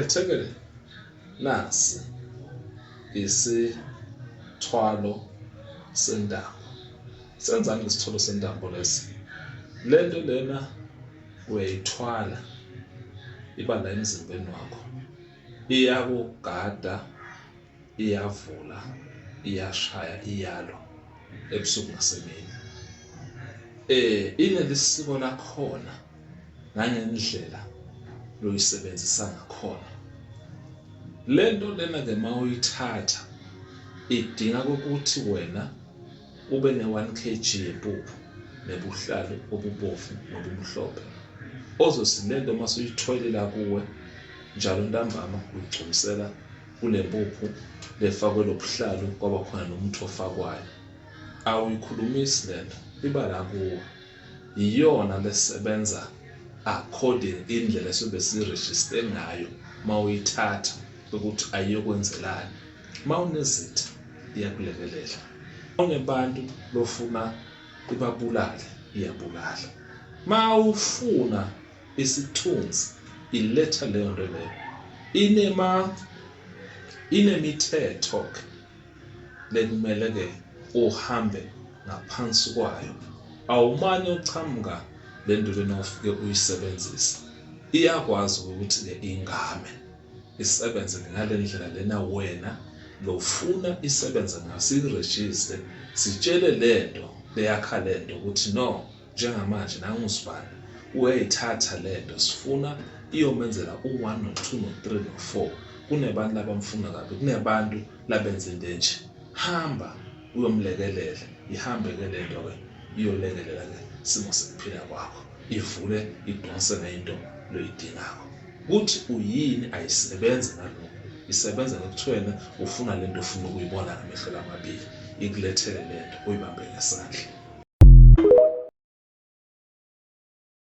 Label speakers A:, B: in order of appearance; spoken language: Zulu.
A: Ethekele nasi isithwalo sentambo. Senzani isithwalo sentambo lesi? Lento lena uyayithwala iba la emzimbeni wakho, iyakugada, iyavula, iyashaya, iyalwa ebusuku nasemini. Inelisiko lakhona nangendlela loyisebenzisa ngakhona. Lento lena ke mawuyithatha idinga ukuthi wena ube ne-1 kg yempuphu nebuhlalu obubovu nobumhlophe ozothi lento uma usuyithwelela kuwe njalo ntambama uyigcumsela kule mpuphu lefakwe lobuhlalu kwaba khona nomuthi ofakwayo. Awuyikhulumisi lento, iba la kuwe. Iyona lesebenza according indlela esobe sirejiste ngayo mawuyithatha ukuthi ayiyokwenzelani. Mawunezitha iyakulekelela, mawunebantu lofuna ibabulale iyabulala, mawufuna isithunzi iletha leyo nto leyo. Inema inemithetho ke lekumele ke uhambe ngaphansi kwayo. Awumane uchamuka le nto lena ufike uyisebenzise, iyakwazi ukuthi ke ingame isebenze ngale ndlela lena wena lofuna isebenze ngayo. Siyirejiste, sitshele lento leyakha lento ukuthi no, njengamanje nangusibani uyayithatha lento, sifuna iyomenzela u-1 no-2 no-3 no-4. Kunebantu labamfuna kabi, kunebantu labenza into enje, hamba uyomlekelela. Ihambe-ke lento-ke iyolekelela-ke simo sekuphila kwakho, ivule idonse ngento loyidingako. Kuthi uyini ayisebenzi ngalokho, isebenza ngekuthi wena ufuna lento ofuna ukuyibona ngamehlo lamabili, ikulethele lento uyibambe ngesandla.